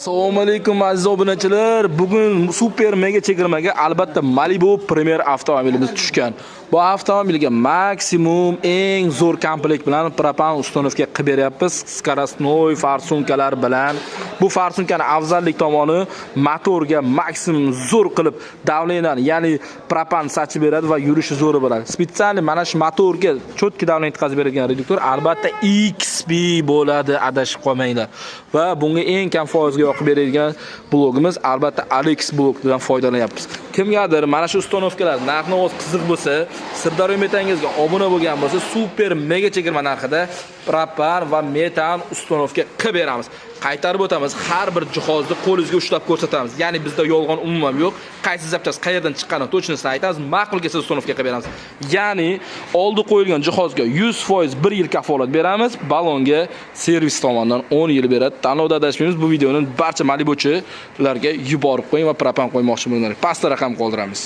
Assalomu alaykum, aziz obunachilar. Bugun super mega chegirmaga albatta Malibu Premier avtomobilimiz tushgan. Bu avtomobilga maksimum eng zo'r komplekt bilan propan установка qilib beryapmiz. Скоростной форсунка lar bilan. Bu форсунка ni afzallik tomoni motorga maksimum zo'r qilib давление ni, ya'ni propan sachib beradi va yurishi zo'r bo'ladi. Специально mana shu motorga чётко давление yetkazib beradigan reduktor albatta XP bo'ladi, adashib qolmanglar. Va bunga eng kam foizga yoqib beradigan blogimiz albatta Alex blokidan foydalanyapmiz. Kimgadir mana shu установка lar narx-navoz qiziq bo'lsa, Sirdaryo metangizga obuna bo'lgan bo'lsa, super mega chegirma narxida propan va metan установка qilib beramiz. Qaytarib o'tamiz, har bir jihozni qo'lingizga ushlab ko'rsatamiz. Ya'ni bizda yolg'on umuman yo'q. Qaysi запчасть qayerdan chiqqanini точно sini aytamiz, ma'qul kelsa, установка qilib beramiz. Ya'ni oldi qo'yilgan jihozga 100% 1 yil kafolat beramiz, balonga servis tomonidan 10 yil beradi. Tanlovda adashmaymiz. Bu videoni barcha Malibuchilarga yuborib qo'ying va propan qo'ymoqchi bo'lganlar. Pastda raqam qoldiramiz.